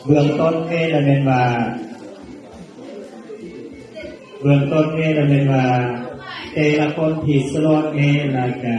ເບື້ອງຕົ້ນນີ້ລະແມ່ນວ່າ ເບື້ອງຕົ້ນນີ້ລະແມ່ນວ່າ ແຕ່ລະຄົນທີ່ສະຫຼອດນີ້ລະກະ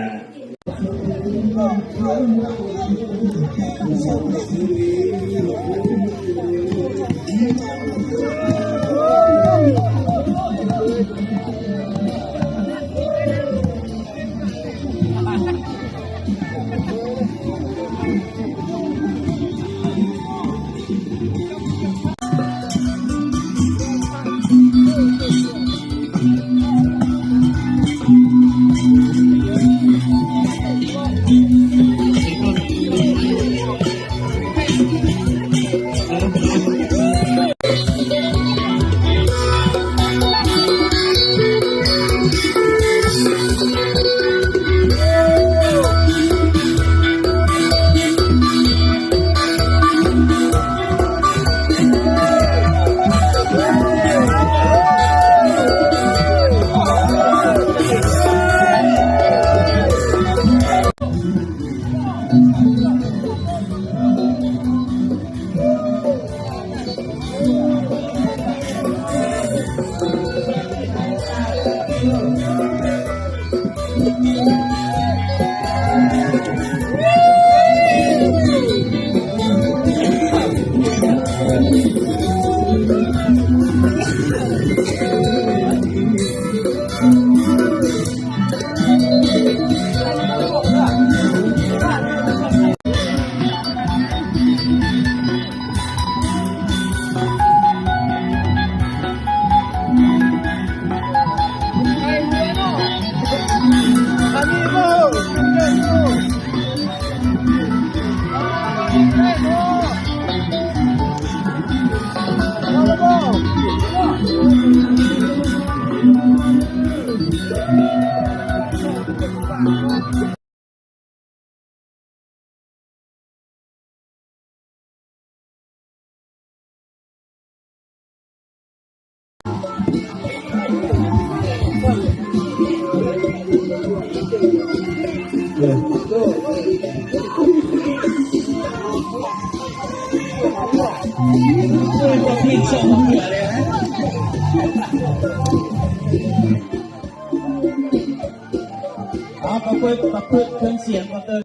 ເອົາປະພຶດ ປະພຶດເຄື່ອງສຽງກ່ອນເດີ້.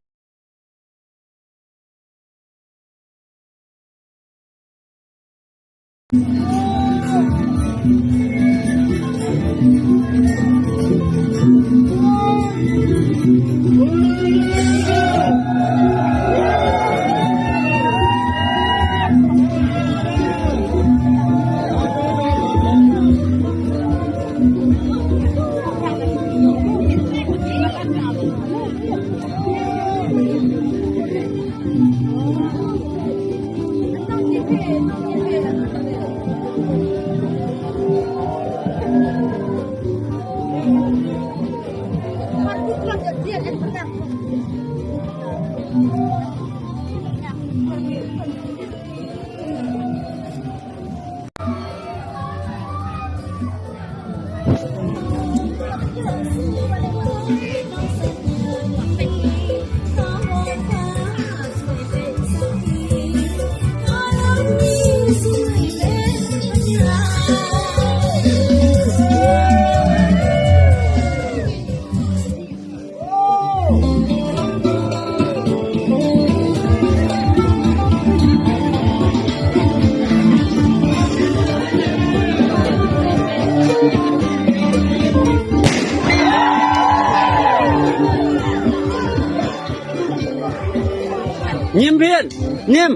ຍິ້ມພຽນ ຍິ້ມ.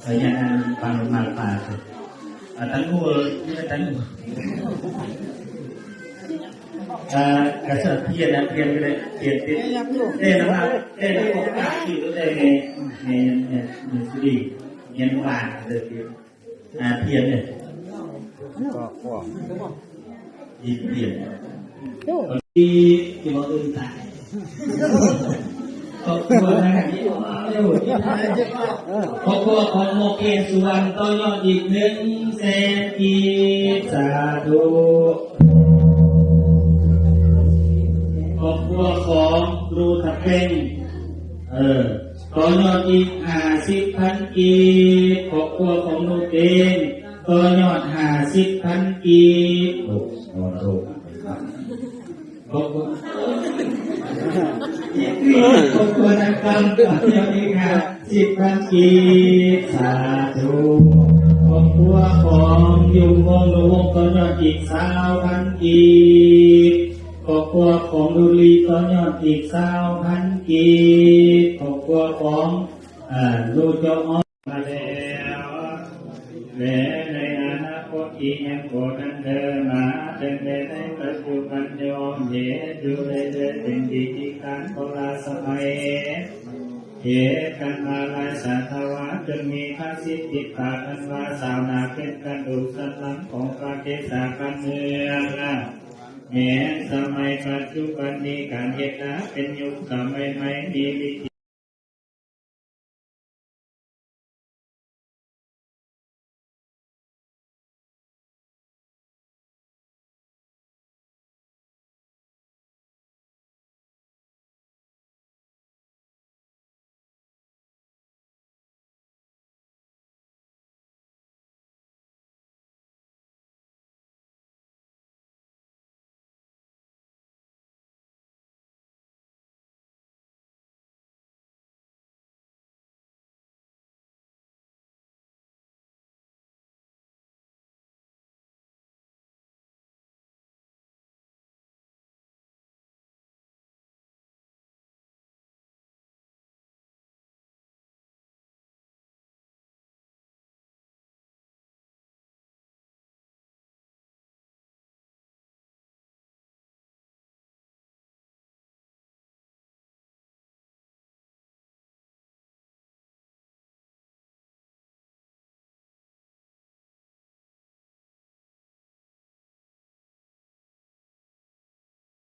ຂອອນະຍາດບັງມາກປາກ ອາ ຕັງໂຫ ນີ້ລະຕັງໂຫ ອາ ກະສະພຽນນະ ພຽນກໍໄດ້ ພຽນຕິດ ແຕ່ນະ ແຕ່ນະ ປາກທີ່ແຕ່ແມ່ ແມ່ ແມ່ ແມ່ສຸດີ ແມ່ນຫວານເລີຍ ອາ ພຽນເລີຍ ຍິນພຽນ ທີ່ ທີ່ບໍ່ອື່ນຕາຍ. ຄອບຄົວນະ ຄອບຄົວຂອງໝໍເກດສຸວັນ ຕໍ່ຍອດອີກໜຶ່ງແສນກີບ ສາທຸ. ຄອບຄົວຂອງລູກຕະເປັງ ເອີ ຕໍ່ຍອດອີກຫ້າສິບພັນກີບ. ຄອບຄົວຂອງລູກເອງ ຕໍ່ຍອດຫ້າສິບພັນກີບ. ໂອ້ ໂອ້ ໂອ້ ຄອບຄົວ ຄອບຄົວນາງຄຳ ຕໍ່ຍອດອີກຫ້າສິບພັນກີບ. ສາທຸ. ຄອບຄົວຂອງລຸງວົງ ລຸງວົງ ຕໍ່ຍອດອີກຊາວພັນກີບ. ຄອບຄົວຂອງລຸລີ ຕໍ່ຍອດອີກຊາວພັນກີບ. ຄອບຄົວຂອງ ເອີ ລູກເຈົ້າອອກມາແລ້ວ ແລະ ໃນອະນາຄົດທີ່ຍັງບໍ່ທັນເດີນມາ ຕັ້ງແຕ່ໃນປັດຈຸບັນ ຍ່ອມເຮັດຢູ່ເລື້ອຍໆ ເປັນພິທີການໂບລານສະໄໝ ເຮັດກັນມາຫຼາຍສະຕະວັດ ຈົນມີພະສິດທິພາບອັນວ່າສາວໜ້າເປັນກະດູກສັນຫຼັງຂອງປະເທດຊາດບ້ານເມືອງ ແມ່ນສະໄໝປັດຈຸບັນນີ້ ການເຮັດນາເປັນຍຸກສະໄໝໃໝ່ ມີວິ